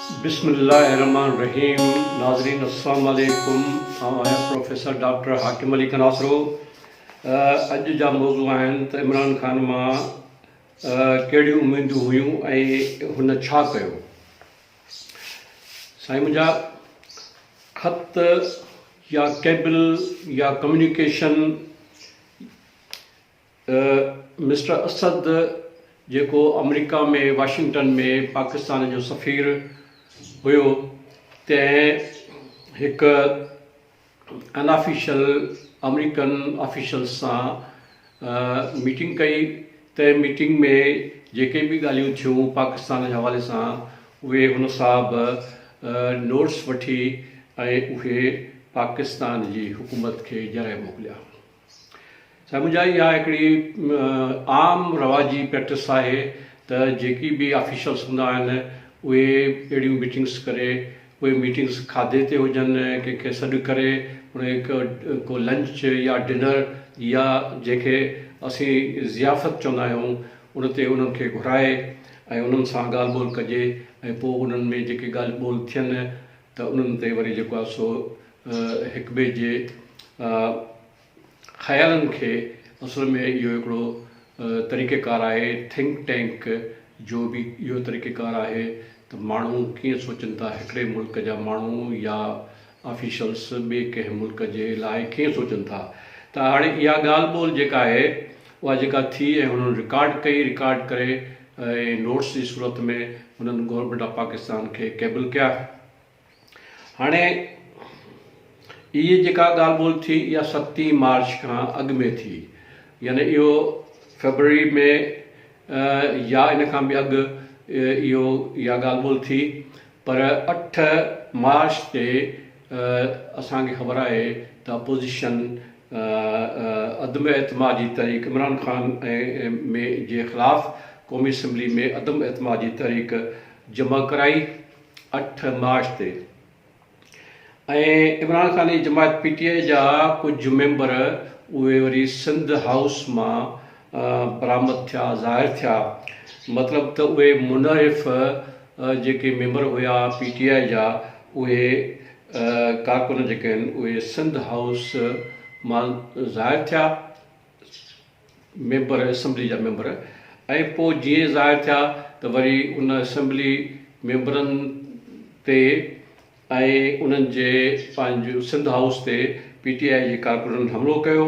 بسم الله الرحمن الرحيم ناظرين السلام عليڪم آئون آهيان پروفيسر ڊاڪٽر حاڪم علي ڪناسرو اڄ جا موضوع آهن ته عمران خان مان ڪهڙيون اميدون هيون ۽ هن ڇا ڪيو سائين منهنجا خط يا ڪيبل يا ڪميونيڪيشن مسٽر اسد جيڪو آمريڪا ۾ واشنگٽن ۾ پاڪستان جو سفير هيو تنهن هڪ ان آفيشل آمريڪن آفيشلز سان ميٽنگ ڪئي تنهن ميٽنگ ۾ جيڪي به ڳالهيون ٿيون پاڪستان جي حوالي سان اهي هن صاحب نوٽس وٺي ۽ اهي پاڪستان جي حڪومت کي ڄرائي موڪليا. سائين منهنجا اها هڪڙي عام رواجي پريڪٽس آهي ته جيڪي به آفيشلس هوندا آهن اهي اهڙيون ميٽنگس ڪري اهي ميٽنگس کاڌي تي هجن ڪنهن کي سڏ ڪري ان کي ڪو لنچ يا ڊنر يا جنهن کي اسين ضيافت چوندا آهيون ان تي انهن کي گهرائي ۽ انهن سان ڳالهه ٻولهه ڪجي ۽ پوء انهن ۾ جيڪي ڳالهه ٻولهه ٿين ته انهن تي وري جيڪو آهي سو هڪ ٻئي جي خيالن کي اصل ۾ اهو هڪڙو طريقيڪار آهي ٿنڪ ٽينڪ جو به اهو طريقيڪار آهي ته ماڻهو ڪيئن سوچن ٿا هڪڙي ملڪ جا ماڻهو يا آفيشلس ٻئي ڪنهن ملڪ جي لاء ڪيئن سوچن ٿا ته هاڻي اها ڳالهه ٻولهه جيڪا آهي اها جيڪا ٿي ۽ هنن رڪارڊ ڪئي رڪارڊ ڪري ۽ نوٽس جي صورت ۾ هنن گورنمينٽ آف پاڪستان کي ڪيبل ڪيا. هاڻي هيء جيڪا ڳالهه ٻولهه ٿي اها ستين مارچ کان اڳ ۾ ٿي يعني اهو فيبروري ۾ يا ان کان به اڳ اهو اها ڳالهه ٻولهه ٿي پر اٺ مارچ تي اسان کي خبر آهي ته اپوزيشن عدم اعتماد جي تحريڪ عمران خان ۾ جي خلاف قومي اسيمبلي ۾ عدم اعتماد جي تحريڪ جمع ڪرائي. اٺ مارچ تي ۽ عمران خان جي جماعت پي ٽي آء جا ڪجهه ميمبر اهي وري سنڌ هائوس مان برآمد ٿيا ظاهر ٿيا مطلب ته اهي منحرف جيڪي ميمبر هيا پي ٽي آء جا اهي ڪارڪن جيڪي آهن اهي سنڌ هائوس مان ظاهر ٿيا. ميمبر اسيمبلي جا ميمبر ۽ پوء جيئن ظاهر ٿيا ته وري ان اسيمبلي ميمبرن تي ۽ انهن جي پنهنجو سنڌ هائوس تي پي ٽي آء جي ڪارڪنن حملو ڪيو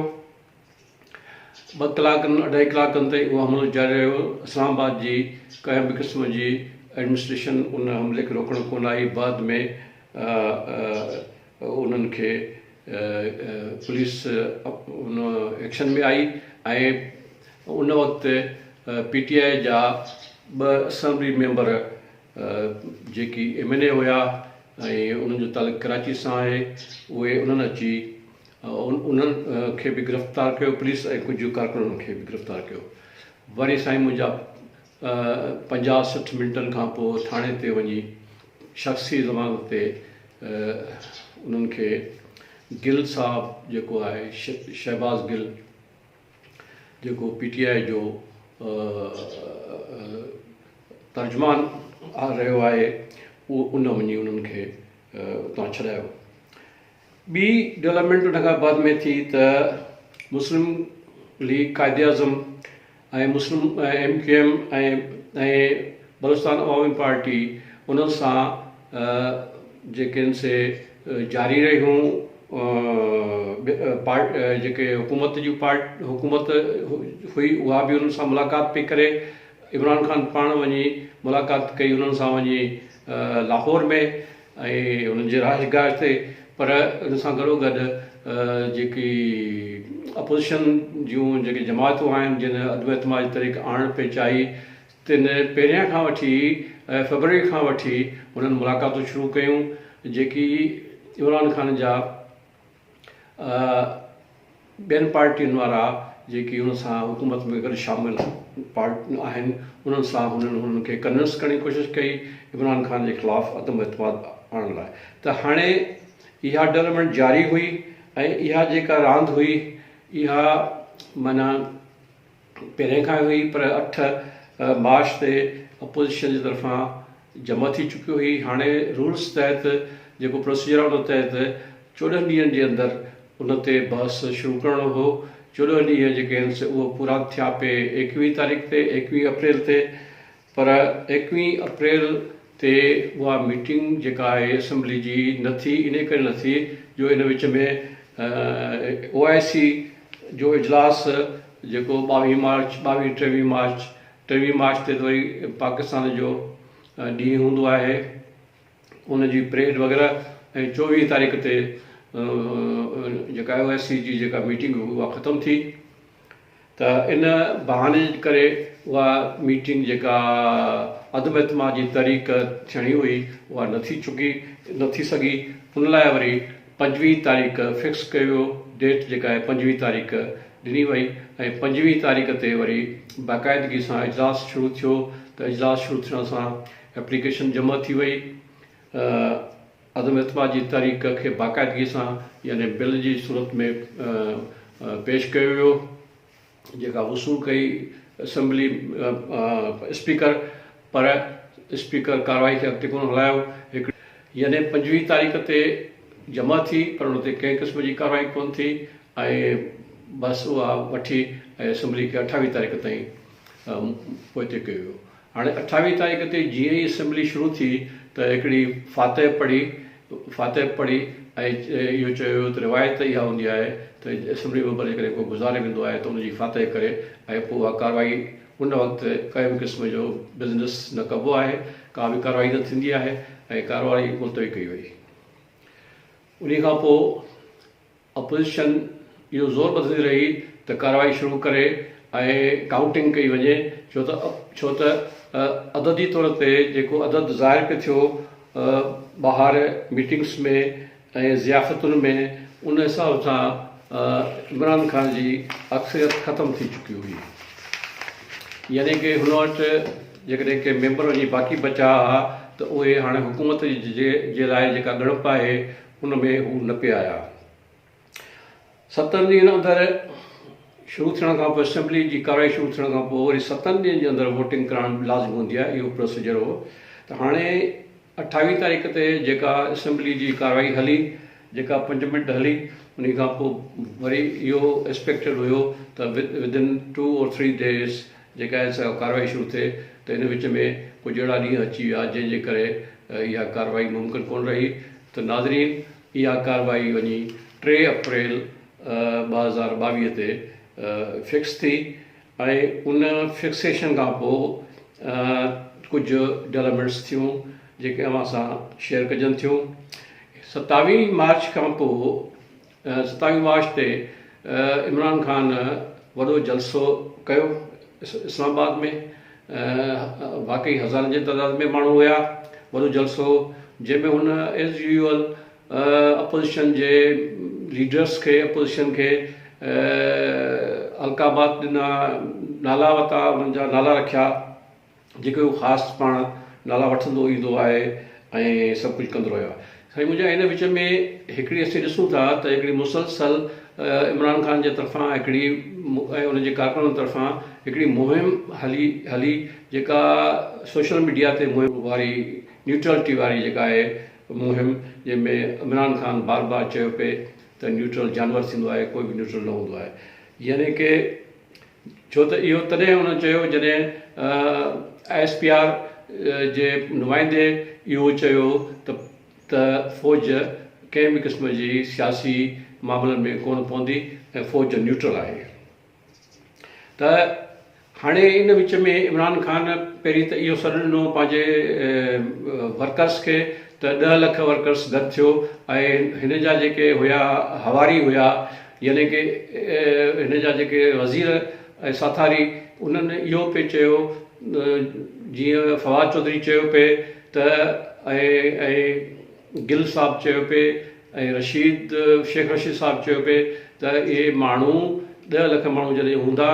ٻه ڪلاڪن اڍائي ڪلاڪن تائين اهو حملو جاري رهيو اسلام آباد جي ڪنهن به قسم جي ايڊمنسٽريشن ان حملي کي روڪڻ ڪونه آئي بعد ۾ انهن کي پوليس ان ايڪشن ۾ آئي ۽ ان وقت پي ٽي آء جا ٻه اسيمبلي ميمبر جيڪي ايم اين اي هيا ۽ انهن جو تعلق ڪراچي سان آهي اهي انهن اچي انهن کي به گرفتار ڪيو پوليس ۽ ڪجهه ڪارڪنن کي به گرفتار ڪيو وري سائين منهنجا پنجاهه 60 منٽن کان پوء ٿاڻي تي وڃي شخصي ضمانت تي انهن کي گل صاحب جيڪو آهي شهباز گل جيڪو پي ٽي آء جو ترجمان رهيو آهي اهو ان وڃي انهن کي اتان ڇڏايو. ٻي ڊولپمينٽ ان کان بعد ۾ ٿي ته Muslim League Quaid Azam ۽ Muslim M Q M ۽ Balochistan Awami Party انهن سان جيڪي آهن سي جاري رهيون جيڪي حڪومت جون پارٽ حڪومت هئي اها به انهن سان ملاقات پئي ڪري عمران خان پاڻ وڃي ملاقات ڪئي انهن سان وڃي لاهور ۾ ۽ انهن جي رهائش گاهه تي پر ان سان گڏو گڏ جيڪي اپوزيشن جون جيڪي جماعتون آهن جن عدم اعتماد جي تحريڪ آڻڻ پئي چاهي تن پهريان کان وٺي فيبروري کان وٺي انهن ملاقاتون شروع ڪيون جيڪي عمران خان جا ٻين پارٽين وارا جيڪي ان سان حڪومت ۾ گڏ شامل آهن انهن سان هنن هنن کي ڪنوينس ڪرڻ جي ڪوشش ڪئي عمران خان جي خلاف عدم اعتماد آڻڻ لاء ته هاڻي اها ڊولپمينٽ جاري هئي ۽ اها جيڪا راند هئي اها معنيٰ پهرين کان هئي پر اٺ مارچ تي اپوزيشن جي طرفان جمع ٿي چڪي هئي. هاڻي رولز تحت جيڪو پروسيجر آهي ان تحت 14 ڏينهن جي اندر ان تي بحث شروع ڪرڻو هو. 14 ڏينهن جيڪي آهن سي اهو پورا ٿيا پئي 21 تاريخ تي، 21 اپريل تي، پر 21 اپريل تي اها ميٽنگ جيڪا آهي اسيمبلي جي نه ٿي. انهي ڪري نه ٿي جو ان وچ ۾ او آء سي جو اجلاس جيڪو 22 مارچ، 22 23 مارچ، 23 مارچ تي ته وري پاڪستان جو ڏينهن هوندو آهي ان جي پريڊ وغيره، ۽ 24 تاريخ تي جيڪا او آء سي جي جيڪا ميٽنگ هئي اها ختم ٿي. ته ان بهاني جي ڪري اها ميٽنگ جيڪا عدم اعتماد جي تحريڪ ٿيڻي هئي اها نه ٿي چڪي، نه ٿي سگهي. ان لاء وري 25 تاريخ فڪس ڪيو ويو، ڊيٽ جيڪا آهي 25 تاريخ ڏني وئي ۽ 25 تاريخ تي وري باقاعدگي سان اجلاس شروع ٿيو. ته اجلاس شروع ٿيڻ سان ايپليڪيشن جمع ٿي وئي عدم اعتماد جي تحريڪ کي باقاعدگي سان يعني بل جي صورت ۾ پيش ڪيو ويو، جيڪا وصول ڪئي اسيمبلي اسپيڪر، پر اسپيڪر ڪارروائي کي اڳتي ڪونه هلايو. هڪ يعني 25 تاريخ تي جمع ٿي پر ان تي ڪنهن قسم جي ڪارروائي ڪونه ٿي ۽ بس اها وٺي ۽ اسيمبلي کي 28 تاريخ تائين پوئتي ڪيو ويو. هاڻي 28 تاريخ تي جيئن ئي اسيمبلي شروع ٿي ته هڪڙي فاتح پڙهي، فاتح پڙهي ۽ اهو چيو ويو ته روايت اها هوندي آهي ته اسيمبلي ميمبر جيڪڏهن ڪو گذاري ويندو آهي ته ان جي فاتح ڪري ۽ پوء اها ڪارروائي ان وقت ڪنهن به قسم جو بزنس نه ڪبو آهي، ڪا به ڪارروائي نه ٿيندي آهي ۽ ڪارروائي ملتوي ڪئي وئي. انهي کان پوء اپوزيشن اهو زور ٻڌندي رهي ته ڪارروائي شروع ڪري ۽ ڪائونٽنگ ڪئي وڃي، ڇو ته عددي طور تي جيڪو عدد ظاهر پئي ٿيو ٻاهر ميٽنگس ۾ ۽ ضيافتن ۾ ان حساب سان عمران خان جي اڪثريت ختم ٿي چڪي هئي، يعني ڪي هن وٽ جيڪڏهن ڪي ميمبر وڃي باقي بچا ها ته اهي هاڻي حڪومت جي لاء جيڪا ڳڻپ آهي ان ۾ هو نه پئي آيا. ستن ڏينهن اندر شروع ٿيڻ کان پوء اسيمبلي جي ڪارروائي شروع ٿيڻ کان پوء وري 7 ڏينهن جي اندر ووٽنگ ڪرائڻ لازمي هوندي آهي، اهو پروسيجر هو. ته هاڻي 28 تاريخ تي جيڪا اسيمبلي جي ڪارروائي هلي، جيڪا 5 منٽ هلي، انهي کان پوء وري اهو ايڪسپيڪٽيڊ هيو ته ودن 2 اور 3 ڊيز جيڪا آهي سا ڪارروائي شروع ٿئي، ته ان وچ ۾ ڪجهه اهڙا ڏينهن اچي ويا جنهن جي ڪري اها ڪارروائي ممڪن ڪونه رهي. ته ناظرين اها ڪارروائي وڃي 3 اپريل 2022 تي فڪس ٿي ۽ ان فڪسيشن کان پوء ڪجهه ڊولپمينٽس ٿيون جيڪي اوهان سان شيئر ڪجن ٿيون. 27 مارچ کان پوء 27 مارچ تي عمران خان وڏو جلسو ڪيو اسلام آباد ۾، واقعي هزارن جي تعداد ۾ ماڻهو هيا، وڏو جلسو هو جنهن ۾ هن ايز يوزول اپوزيشن جي ليڊرس کي، اپوزيشن کي القابات ڏنا، نالا وتا، انهن جا نالا رکيا. جيڪي هو خاص پاڻ نالا وٺندو ايندو آهي ۽ سڀ ڪجهه ڪندو رهيو آهي. سائين منهنجا ان وچ ۾ هڪڙي اسين ڏسون ٿا ته هڪڙي مسلسل عمران خان جي طرفان هڪڙي ۽ ان جي ڪارڪنن طرفان هڪڙي مهم هلي هلي جيڪا سوشل ميڊيا تي مهم واري نيوٽرلٽي واري جيڪا آهي مهم جنهن ۾ عمران خان بار بار چيو پئي ته نيوٽرل جانور ٿيندو آهي ڪوئي به نيوٽرل نه هوندو آهي يعني ڪي ڇو ته اهو تڏهن هن چيو جڏهن I S P R جي نمائندي اهو چيو ته ته فوج ڪنهن به قسم جي سياسي معاملن ۾ ڪونه پوندي ۽ فوج نيوٽرل آهي. ته هاڻي ان وچ ۾ عمران خان پهرين ته اهو سڏ ڏنو پنهنجي ورڪرس کي ته 10 لک ورڪرس گڏ ٿيو ۽ هن جا جيڪي هيا حواري هيا يعني ڪي هن جا جيڪي وزير ۽ ساٿاري انهن اهو پئي چيو جيئن فواد چوڌري چيو پئي ته ۽ ۽ گل صاحب چيو پئي ۽ رشيد شيخ رشيد صاحب چيو پئي ته اهي ماڻهو 10 لک ماڻهو جڏهن هوندا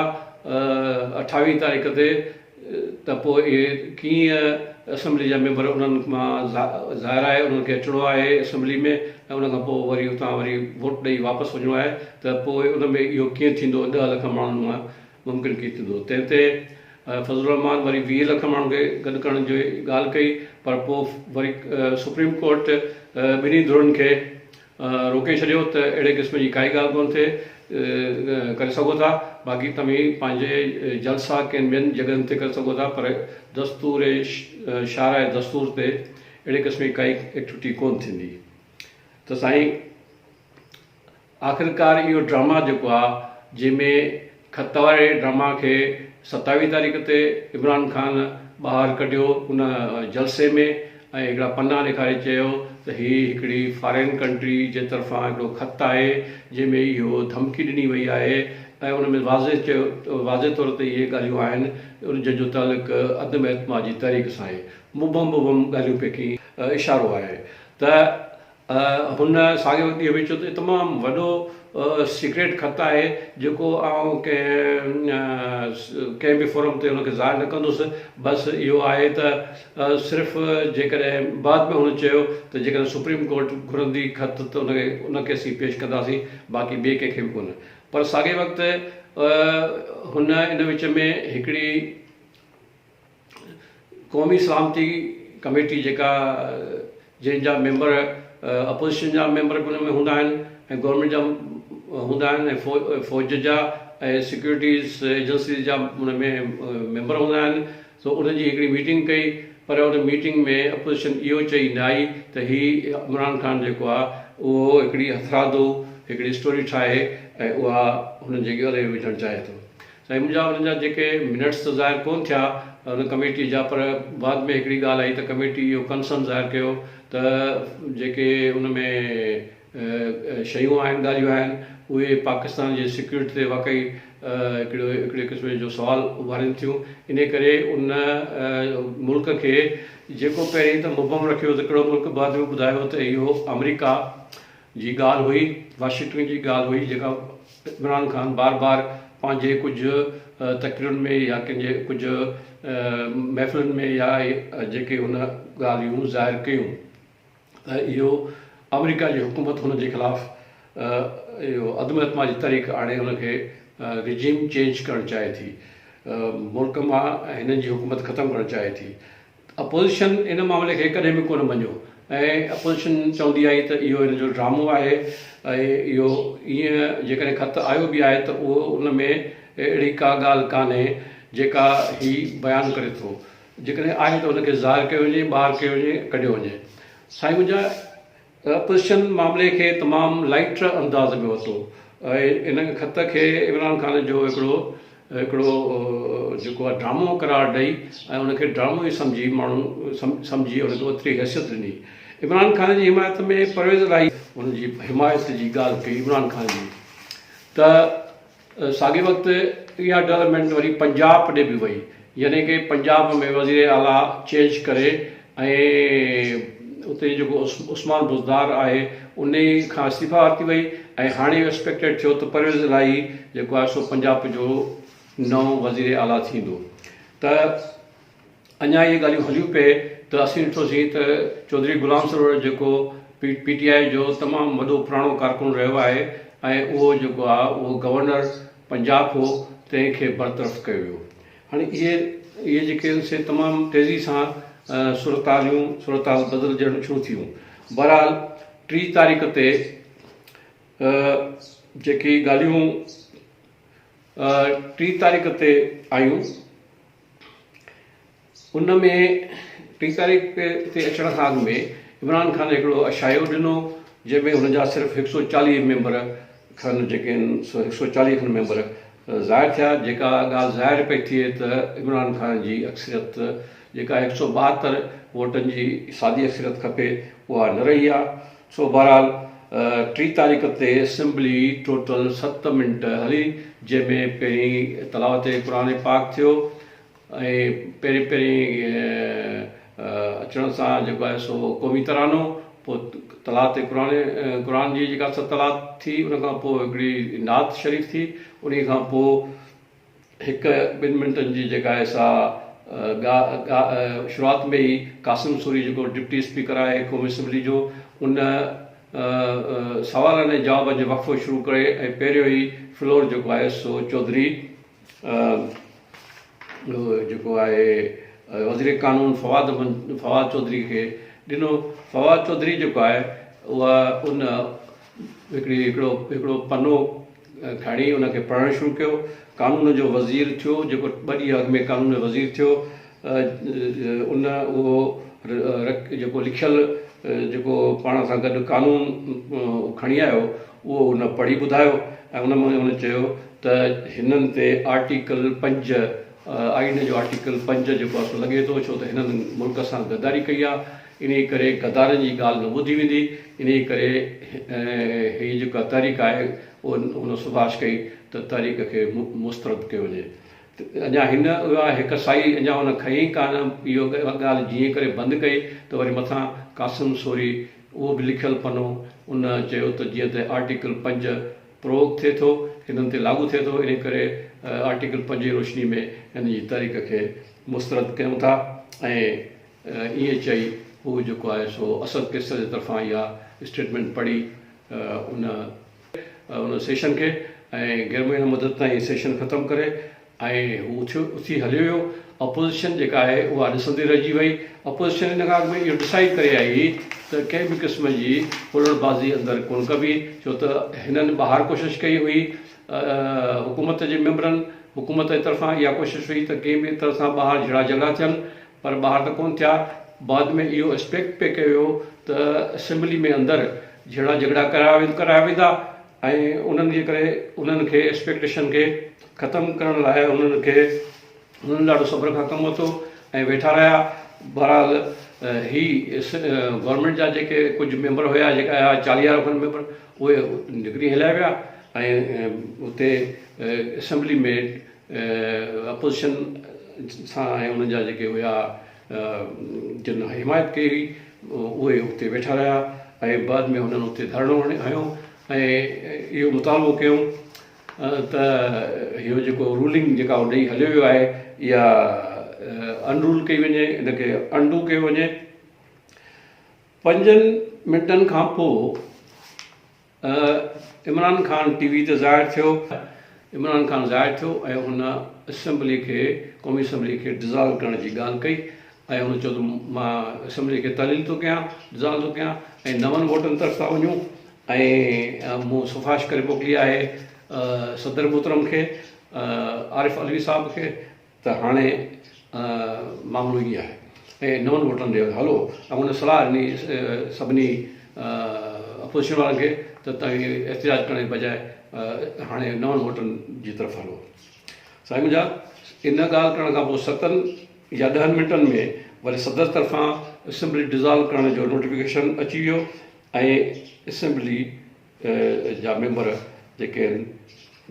28 تاريخ تي ته پوء اهي ڪيئن اسيمبلي جا ميمبر انهن مان ظاهر آهي انهن کي اچڻو آهي اسيمبلي ۾ ۽ ان کان پوء وري اتان وري ووٽ ڏئي واپس وڃڻو آهي ته پوء ان ۾ اهو ڪيئن ٿيندو 10 لک ماڻهن مان ممڪن ڪيئن ٿيندو؟ تنهن تي فضل الرحمان وري 20 لک ماڻهن کي گڏ ڪرڻ جي ڳالهه ڪئي پر پوء وري سپريم ڪورٽ ٻنهي ڌرين کي روڪي ڇڏيو ته اهڙي قسم جي ڪائي ڳالهه ڪونه ٿئي ڪري سگهو ٿا باقي توهين پنهنجي جلسا ڪن ٻين جڳهن تي ڪري سگهو ٿا پر دستور شاهراهه دستور تي اهڙي قسم جي ڪائي ايڪٽوٽي ڪونه ٿيندي ته سائين آخرڪار اهو ڊراما جيڪو آ جنهن ۾ خط واري ڊراما کي 27 تاريخ تي عمران خان ٻاهر ڪڍيو ان جلسي ۾ ۽ هڪڙا پنا ڏيکاري چيو ته هي هڪڙي فارين ڪنٽري جي طرفان هڪڙو خط آهي جنهن ۾ اهو ڌمڪي ڏني وئي آهي ۽ ان ۾ واضح چيو واضح طور تي اهي ڳالهيون آهن ان جنهن جو تعلق عدم اعتماد جي تحريڪ سان آهي مبهم مبهم ڳالهيون پئي ڪي اشارو آهي ته هن ساڳئي وقت اهو به چيو ته تمام وڏو سيڪريٽ خط آهي جيڪو آئون ڪنهن ڪنهن به فورم تي ان کي ظاهر نه ڪندس بس اهو آهي ته صرف جيڪڏهن بعد ۾ هن چيو ته جيڪڏهن سپريم ڪورٽ گهرندي خط ته ان کي ان کي اسين پيش ڪنداسين باقي ٻئي ڪنهن کي به ڪونه پر ساڳئي وقت هن ان وچ ۾ هڪڙي قومي سلامتي ڪميٽي جيڪا جنهن جا ميمبر اپوزيشن جا ميمبر به ان ۾ هوندا آهن ۽ گورنمينٽ جا هوندا آهن ۽ فوج جا ۽ سيڪيورٽيز ايجنسيز جا ان ۾ ميمبر هوندا آهن سو ان جي هڪڙي ميٽنگ ڪئي پر ان ميٽنگ ۾ اپوزيشن اهو چئي نه آئي ته هي عمران خان جيڪو آهي اهو هڪڙي هٿرادو هڪڙي اسٽوري ٺاهي ۽ اها هنن جي ڳري وجهڻ چاهي ٿو. سائين منهنجا انهن جا جيڪي منٽس ته ظاهر ڪونه ٿيا ان ڪميٽي جا پر بعد ۾ هڪڙي ڳالهه آئي ته ڪميٽي اهو ڪنسرن ظاهر ڪيو ته جيڪي ان ۾ شيون آهن ڳالهيون آهن اهي پاڪستان جي سيڪيورٽي تي واقعي هڪڙو هڪڙي قسم جو سوال اڀارين ٿيون انهي ڪري ان ملڪ کي جيڪو پهرين ته مبهم رکيو ته ڪهڙو ملڪ بعد ۾ ٻڌايو ته اهو آمريڪا جي ڳالهه هئي، واشنگٽن جي ڳالهه هئي جيڪا عمران خان بار بار پنهنجي ڪجهه تقريرن ۾ يا ڪنهن جي ڪجهه محفلن ۾ يا جيڪي هن ڳالهيون ظاهر ڪيون ته اهو آمريڪا جي حڪومت هن جي خلاف اهو عدم اعتماد جي تحريڪ آڻي هن کي رجيم چينج ڪرڻ چاهي ٿي ملڪ مان هنن جي حڪومت ختم ڪرڻ چاهي ٿي. اپوزيشن ان معاملي کي ڪڏهن به ڪونه مڃيو ۽ اپوزيشن چوندي آئي ته اهو هن جو ڊرامو آهي ۽ اهو ائين جيڪڏهن خط آيو به آهي ته اهو ان ۾ اهڙي ڪا ڳالهه ڪانهي جيڪا هي بيان ڪري ٿو جيڪڏهن آهي ته ان کي ظاهر ڪيو وڃي ٻاهر ڪيو وڃي ڪڍيو وڃي سائين منهنجا اپوزيشن معاملي کي تمام لائيٽ انداز ۾ ورتو ۽ ان خط کي عمران خان جو هڪڙو هڪڙو جيڪو آهي ڊرامو قرار ڏئي ۽ ان کي ڊرامو ئي سمجهي ماڻهو سمجهي ان کي اوتري حيثيت ڏني عمران خان جي حمايت ۾ پرويز الاهي ان جي حمايت جي ڳالهه ڪئي عمران خان جي ته ساڳئي وقت اها ڊولپمينٽ وري پنجاب ڏي به وئي يعني ڪي پنجاب ۾ وزير اعليٰ چينج ڪري ۽ اتي جيڪو عثمان بوزدار آهي انهي کان استعيفا ورتي وئي ۽ هاڻي اهو ايڪسپيڪٽيڊ ٿيو ته پرويز الاهي جيڪو آهي سو پنجاب جو نئون وزير اعليٰ ٿيندو ته اڃا اهي ڳالهيون هليون پئي ته اسين ڏٺوسين ته چوڌري غلام سرور جيڪو پي ٽي آء جو تمام وڏو پراڻو ڪارڪن رهيو آهي ۽ اهو جيڪو آهي اهو گورنر پنجاب هو تنهن کي برطرف ڪيو ويو. هاڻي اهي اهي جيڪي آهن سي تمام تيزي سان صورتحاليون صورتحال بدلجڻ شروع ٿيون. بهرحال 30 تاريخ تي جيڪي ڳالهيون 30 تاريخ تي آيون ان ۾ ٽي تاريخ تي اچڻ کان اڳ ۾ عمران خان هڪڙو اشاعو ڏنو جنهن ۾ هن جا صرف هڪ سو 40 ميمبر کن جيڪي آهن سو 140 کن ميمبر ظاهر ٿيا جيڪا ڳالهه ظاهر پئي ٿئي ته عمران خان جي اڪثريت جيڪا 172 ووٽن جي سادي اڪثريت کپي اها نه رهي آهي سو بهرحال 30 تاريخ تي اسيمبلي ٽوٽل 7 منٽ هلي جنهن ۾ پهرين تلاوت قرآن پاڪ ٿيو ۽ پهرين پهرين اچڻ سان جيڪو آهي سو قومي ترانو پوء تلاوت قرآن قرآن جي جيڪا سا تلاوت ٿي ان کان پوء هڪڙي نعت شريف ٿي انهي کان پوء هڪ ٻن منٽن جي جيڪا آهي سا شروعات ۾ ئي قاسم سوري جيڪو ڊپٽي اسپيڪر آهي قومي اسيمبلي جو ان سوالن ۽ جوابن جو وقفو شروع ڪري ۽ پهريون ئي فلور جيڪو آهي سو چوڌري جيڪو آهي وزير قانون فواد فواد چوڌري کي ڏنو. فواد چوڌري جيڪو آهي اها ان هڪڙي هڪڙو هڪڙو پنو کڻي ان کي پڙهڻ شروع ڪيو. قانون جو وزير ٿيو جيڪو ٻه ڏينهن اڳ ۾ قانون جو وزير ٿيو ان اهو جيڪو لکيل جيڪو پاڻ سان گڏ قانون کڻي آيو اهو هن پڙهي ٻڌايو ۽ ان ۾ هن چيو ته هنن تي آرٽيڪل پنج آئين جو آرٽيڪل پنج جيڪو آهي سو لڳي ٿو ڇو ته هنن ملڪ سان غداري ڪئي آهي انهي ڪري غدارن جي ڳالهه نه ٻڌي ويندي انهي ڪري هي جيڪا تحريڪ آهي اهو هن سفارش ڪئي ته تحريڪ کي مسترد ڪيو وڃي اڃا هن اها هڪ سائي اڃا هن کنئي ئي ڪانه اهو ڳالهه جيئن ڪري بند ڪئي ته وري مٿان قاسم سوري اهو به لکيل پنو ان چيو ته جيئن ته آرٽيڪل پنج پروگ ٿئي ٿو هنن تي لاڳو ٿئي ٿو انهي ڪري آرٽيڪل پنج جي روشني ۾ هن جي تحريڪ کي مسترد ڪيون ٿا ۽ ائين چئي هو جيڪو آهي سو اسد قيصر جي طرفان اها اسٽيٽمينٽ پڙهي ان ان سيشن کي ۽ غير معينه مدت تائين سيشن ختم ڪري ۽ هو اٿيو اٿي هليو ويو. اپوزيشن جيڪا آهي اها ڏسندي رهجي وئي. اپوزيشن ان کان اڳ ۾ اهو ڊسائيڊ ڪري آئي هئي ته ڪنهن به قسم جي هلڙ بازي اندر ڪونه ڪبي ڇو ته هنن ٻاهر ڪوشش ڪئي هئي حڪومت جي ميمبرن حڪومت جي طرفان اها ڪوشش هئي ته ڪنهن به طرح سان ٻاهر جهيڙا جهڳڙا ٿين پر ٻاهر ته ڪونه ٿيا. بعد ۾ اهو ايڪسپيڪٽ پئي ڪيو ويو ته اسيمبلي ۾ اندر جهيڙا جهڳڙا ڪرايا ويندا ۽ انهن جي ڪري انهن کي ايڪسپيڪٽيشن کي ختم ڪرڻ لاء انهن کي انهن ڏاڍو صبر کان ڪم ورتو ۽ ويٺا رهيا. بهرحال هي گورنمينٽ جا جيڪي ڪجهه ميمبر هيا جيڪا آيا چاليهارو کن ميمبر اهي نڪري هليا ويا ۽ اتي اسيمبلي ۾ اپوزيشن سان ۽ انهن جا جيڪي هيا جن حمايت ڪئي هئي اهي اتي ويٺا رهيا ۽ بعد ۾ انهن اتي ڌرڻو هنيو ۽ اهو مطالبو ڪيو ته اهو جيڪو رولنگ جيڪا هو ڏئي هليو ويو آهي اها انرول ڪئي وڃي ان کي انڊو ڪيو وڃي. پنجن منٽن کان پوء عمران خان ٽي وي تي ظاهر ٿيو. عمران خان ظاهر ٿيو ۽ هن اسيمبلي کي قومي اسيمبلي کي ڊزالو ڪرڻ جي ڳالهه ڪئي ۽ هن چيو ته مان اسيمبلي کي تحليل ٿو ڪيان ڊزالو ٿو ڪيان ۽ نون ووٽن طرف ٿا وڃون ۽ مون سفارش ڪري موڪلي آهي صدر محترم کي عارف علوي صاحب کي ته هاڻي معاملو ائين آهي ۽ نون ووٽن ڏي هلو ۽ هن صلاح ڏني سڀني اپوزيشن وارن کي ته توهين احتجاج ڪرڻ جي بجاء هاڻي نون ووٽن جي طرف هلو. سائين منهنجا ان ڳالهه ڪرڻ کان پوء ستن يا ڏهن منٽن ۾ وري صدر طرفان اسيمبلي ڊزالو ڪرڻ جو نوٽيفڪيشن اچي ويو ۽ اسيمبلي جا ميمبر جيڪي آهن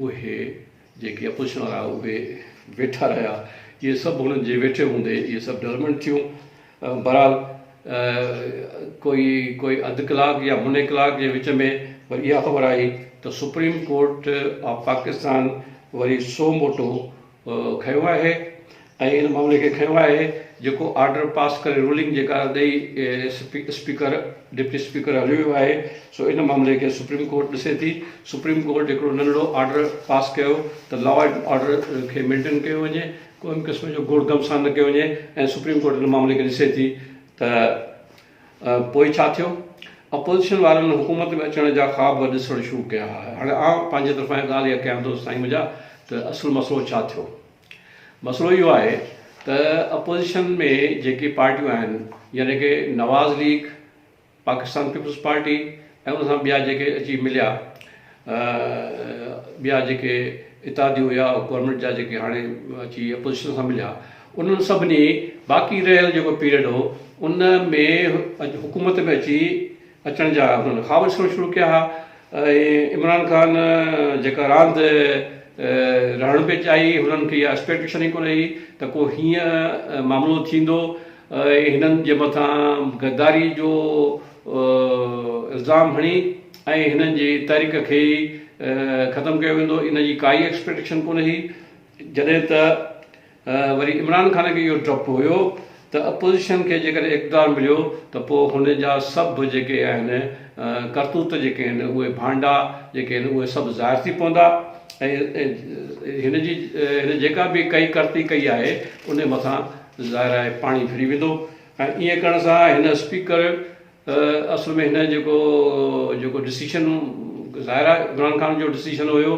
اهي جيڪي اپوزيشن وارا اهي ويٺا رهيا اهي سڀ هنن جي ويٺي هوندي اهي سڀ ڊولپمينٽ ٿيون بهرحال ڪوئي ڪوئي اڌ ڪلاڪ يا مني ڪلاڪ جي وچ ۾ وري اها خبر آئي ته سپريم ڪورٽ آف پاڪستان وري سو موٽو کنيو آهي ۽ ان معاملي کي کنيو آهي جيڪو آرڊر پاس ڪري رولنگ جيڪا ڏئي اسپيڪر ڊپٽي اسپيڪر هليو ويو آهي سو ان معاملي کي سپريم ڪورٽ ڏسي ٿي سپريم ڪورٽ هڪڙو ننڍڙو آرڊر پاس ڪيو ته لا اينڊ آرڊر کي مينٽين ڪيو وڃي ڪو به قسم جو گوڙ گهمسان نه ڪيو وڃي ۽ سپريم ڪورٽ ان معاملي کي ڏسي ٿي ته پوء ڇا ٿيو؟ اپوزيشن وارن حڪومت ۾ اچڻ جا خواب ڏسڻ شروع ڪيا. هاڻي آئون پنهنجي طرفان اها ڳالهه اها ڪيان ٿو سائين منهنجا ته اصل مسئلو ڇا ٿيو؟ مسئلو اهو آهي ته اپوزيشن ۾ جيڪي پارٽيون آهن يعني ڪي Nawaz league, Pakistan peoples party ۽ ان سان ٻيا جيڪي اچي مليا ٻيا جيڪي اتحادي هيا گورنمينٽ جا جيڪي هاڻي اچي اپوزيشن سان مليا انهن سڀني باقي رهيل جيڪو پيريڊ هو ان ۾ حڪومت ۾ اچي اچڻ جا انهن خواب ڏسڻ شروع ڪيا ها ۽ عمران خان جيڪا راند رهڻ پئي چاهي هنن کي اها ايڪسپيڪٽيشن ئي ڪونه هئي ته ڪو هيئن معاملو ٿيندو ۽ هنن جي مٿان غداري جو الزام هڻي ۽ هنن جي تحريڪ کي ئي ختم ڪيو ويندو ان جي ڪائي ايڪسپيڪٽيشن ڪونه هئي جڏهن ته وري عمران خان کي اهو ڊپ هيو ته اپوزيشن کي جيڪڏهن اقتدار مليو ته پوء هن جا سڀ جيڪي آهن ڪرتوت جيڪي آهن اهي ڀانڊا جيڪي آهن اهي سڀ ظاهر ٿي پوندا. ۽ هن جي هن جيڪا به ڪئي ڪرتي ڪئي آهي ان مٿان ظاهر آهي پاڻي ڦري ويندو ۽ ائين ڪرڻ سان هن اسپيڪر اصل ۾ هن جيڪو جيڪو ڊسيشن ظاهر آهي عمران خان جو ڊسيشن هيو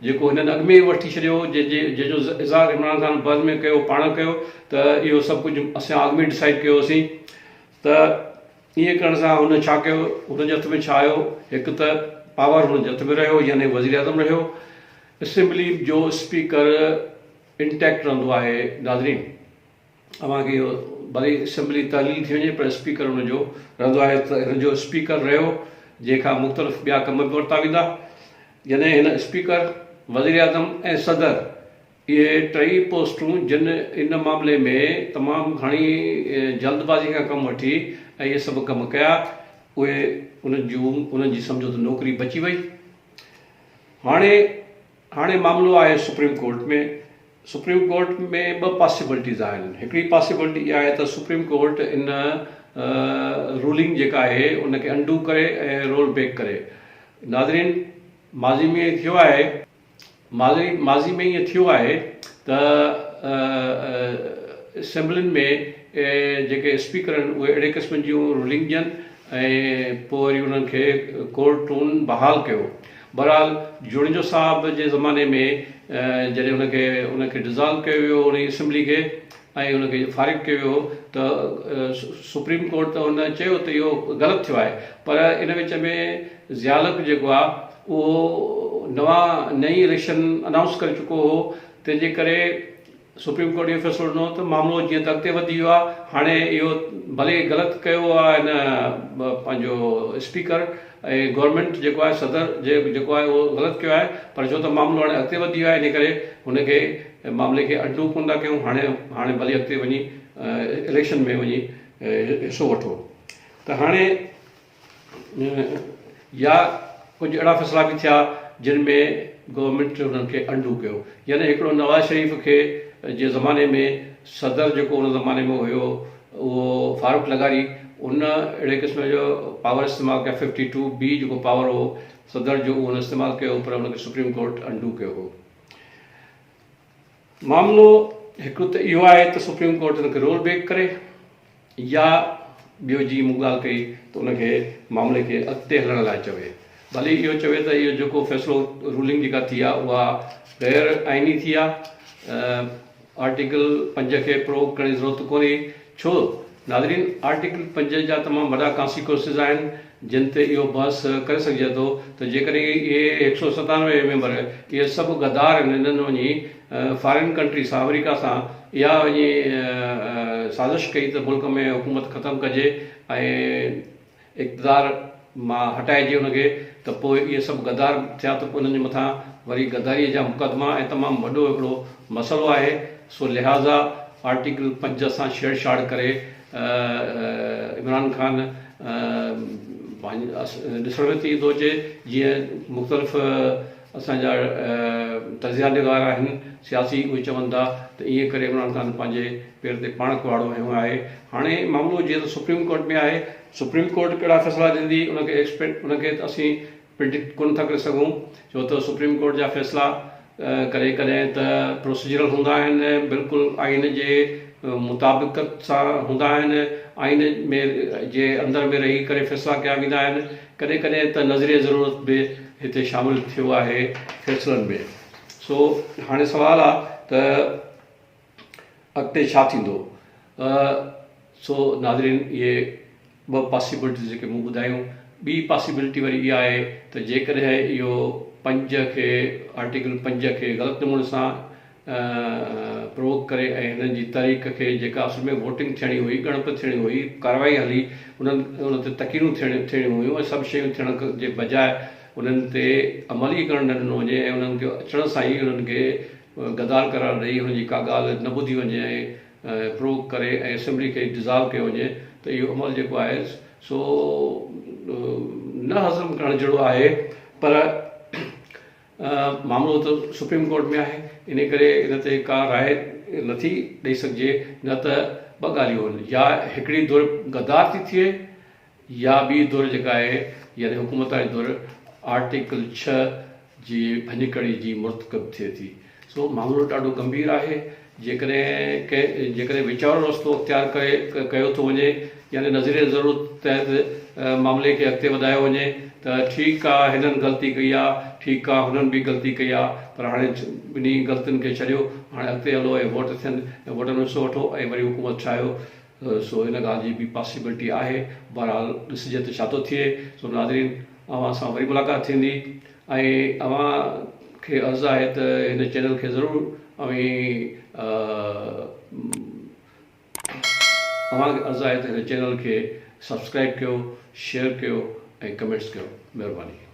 جيڪو هنن اڳ ۾ ئي وٺي ڇڏيو هو جنهن جي جنهن جو اظهار عمران خان بعد ۾ ڪيو پاڻ ڪيو ته اهو سڀ ڪجهه اسان اڳ ۾ ڊسائيڊ ڪيو هوسين ته ائين ڪرڻ سان هن ڇا ڪيو هن جي هٿ ۾ ڇا آيو هڪ ته پاور هن جي هٿ ۾ رهيو يعني وزيراعظم رهيو اسيمبلي جو اسپيڪر انٽيڪٽ رهندو آهي ناظرين اوهان کي اهو ڀلي اسيمبلي تحليل ٿي وڃي پر اسپيڪر ان جو رهندو آهي ته هن جو اسپيڪر رهيو جنهن کان مختلف ٻيا ڪم به ورتا ويندا جڏهن هن اسپيڪر وزيراعظم ۽ صدر اهي ٽئي پوسٽون جن ان معاملي ۾ تمام گهڻي جلد بازي کان ڪم وٺي ۽ اهي سڀ ڪم ڪيا اهي انهن جون انهن جي سمجهو ته نوڪري بچي وئي هاڻي هاڻي معاملو آهي سپريم ڪورٽ ۾، سپريم ڪورٽ ۾ ٻه پاسيبلٽيز آهن، هڪڙي پاسيبلٽي اها آهي ته سپريم ڪورٽ ان رولنگ جيڪا آهي ان کي انڊو ڪري ۽ رول بيڪ ڪري. ناظرين ماضي ۾ ائين ٿيو آهي، ماضي ماضي ۾ ائين ٿيو آهي ته اسيمبلين ۾ جيڪي اسپيڪر آهن اهي اهڙي قسم جون رولنگ ڏين ۽ پوء وري انهن کي ڪورٽون بحال ڪيو. بهرحال جوڻيجو صاحب جي زماني ۾ جڏهن ان کي ان کي ڊزالو ڪيو ويو ان اسيمبلي کي ۽ ان کي فارغ ڪيو ويو ته سپريم ڪورٽ ته ان چيو ته اهو غلط ٿيو آهي پر ان وچ ۾ ضياء الحق جيڪو آهي اهو نوان نئين اليڪشن انائونس ڪري چڪو هو تنهن جي ڪري سپريم ڪورٽ اهو فيصلو ڏنو ته معاملو جيئن ته اڳتي وڌي ويو آهي هاڻي اهو ڀلي غلط ڪيو آهي هن پنهنجو اسپيڪر ۽ گورنمينٽ جيڪو آهي صدر جيڪو آهي اهو غلط ڪيو آهي پر ڇو ته معاملو هاڻي اڳتي وڌي ويو آهي ان ڪري هن کي معاملي کي انڊو ڪونه ٿا ڪيون هاڻي هاڻي ڀلي اڳتي وڃي اليڪشن ۾ وڃي حصو وٺو ته هاڻي يا ڪجهه اهڙا فيصلا به ٿيا جن ۾ گورنمينٽ انهن کي انڊو ڪيو يعني هڪڙو نواز شريف کي جي زماني ۾ صدر جيڪو ان زماني ۾ هيو اهو فاروق لغاري ان اهڙي قسم جو پاور استعمال ڪيا ففٽي ٽو بي جيڪو پاور هو صدر جو اهو هن استعمال ڪيو پر ان کي سپريم ڪورٽ انڊو ڪيو هو معاملو هڪ ته اهو آهي ته سپريم ڪورٽ ان کي رول بيڪ ڪري يا ٻيو جيئن مون ڳالهه ڪئي ته ان کي معاملي کي اڳتي هلڻ لاء چوي. ڀلي اهو چوي ته اهو جيڪو فيصلو رولنگ جيڪا ٿي آهي اها غير آئيني ٿي آهي، آرٽيڪل پنج کي پرووڪ ڪرڻ جي ضرورت ڪونهي. ڇو ناظرين آرٽيڪل پنج جا تمام وڏا ڪانسيڪوئنسز آهن جن تي اهو بحث ڪري سگهجي ٿو ته جيڪڏهن اهي هڪ سو ستانوي ميمبر اهي سڀ غدار آهن انهن وڃي فارين ڪنٽري سان آمريڪا سان اها وڃي سازش ڪئي ته ملڪ ۾ حڪومت ختم ڪجي ۽ اقتدار مان هٽائجي ان کي ته پوء اهي سڀ غدار ٿيا ته پوء انهن جي مٿان وري غداري جا مقدما ۽ تمام وڏو هڪڙو مسئلو آهي سو لهٰذا آرٽيڪل پنج سان ڇيڙ ڇاڙ ڪري عمران خان ڏسڻ ۾ ٿي ٿو اچي جيئن مختلف اسان جا تجزيه نگار آهن سياسي اهي چون ٿا ته ائين ڪري عمران خان پنهنجي پير تي پاڻ ڪهاڙو هنيو آهي هاڻي معاملو جيئن ته سپريم ڪورٽ ۾ آهي سپريم ڪورٽ ڪهڙا فيصلا ڏيندي ان کي ايڪسپيڪٽ ان کي ته اسين پرڊڪٽ ڪونه ٿا ڪري سگهون ڇو ته سپريم ڪورٽ جا فيصلا ڪڏهن ڪڏهن ته پروسيجرل هوندا آهن بلڪل آئين جي مطابقت سان هوندا آهن آئين ۾ جي اندر ۾ رهي ڪري فيصلا ڪيا ويندا آهن ڪڏهن ڪڏهن ته نظريه ضرورت به هتي شامل ٿيو آهي فيصلن ۾ سو هاڻي سوال آ ته اڳتي ڇا ٿيندو سو ناظرين اهي ٻه پاسيبلٽيز جيڪي مون ٻڌايون ٻي پاسيبلٽي وري اها آهي ته جيڪڏهن اهو پنج کي آرٽيڪل پنج کي غلط نموني سان پرووڪ ڪري ۽ هنن جي تحريڪ کي جيڪا اصل ۾ ووٽنگ ٿيڻي هئي، ڳڻپ ٿيڻي هئي، ڪارروائي هلي انهن ان تي تقريرون ٿيڻيون هيون ۽ سڀ شيون ٿيڻ جي بجاء انهن تي عمل ئي ڪرڻ نه ڏنو وڃي ۽ انهن کي اچڻ سان ئي انهن کي غدار قرار ڏئي انهن جي ڪا ڳالهه نه ٻڌي وڃي ۽ پرووڪ ڪري ۽ اسيمبلي کي ڊزالو ڪيو وڃي ته اهو عمل جيڪو آهي سو نه هضم ڪرڻ جهڙو آهي پر معاملو ته سپريم ڪورٽ ۾ آهي انهي ڪري ان تي ڪا راء نٿي ڏئي سگهجي نه ته ٻه ڳالهيون آهن يا هڪڙي ڌر غدار ٿي ٿئي يا ٻي ڌر جيڪا آهي يعني حڪومت واري ڌر آرٽيڪل ڇهه جي ڀڃڪڙي جي مرتڪب ٿئي ٿي. سو معاملو ڏاڍو گنڀير آهي. جيڪڏهن ڪنهن جيڪڏهن ويچارو رستو اختيار ڪري ڪيو ٿو وڃي يعني نظريه ضرورت تحت معاملي کي اڳتي وڌايو وڃي ته ٺيڪ آ هنن غلطي ڪئي آ ٺيڪ آ هنن به غلطي ڪئي آ پر هاڻي ٻنهي غلطين کي ڇڏيو هاڻي اڳتي هلو ۽ ووٽ ٿين ۽ ووٽن ۾ حصو وٺو ۽ وري حڪومت ٺاهيو سو ان ڳالهه جي به پاسيبلٽي آهي بهرحال ڏسجي ته ڇا ٿو ٿئي سو ناظرين اوهان سان وري ملاقات ٿيندي ۽ اوهان کي عرض آهي ته هن چينل کي ضرور اوهين اوهان کي عرض آهي ته هن چينل کي سبسڪرائب ڪيو شيئر ڪيو ۽ ڪمينٽس ڪيو مهرباني.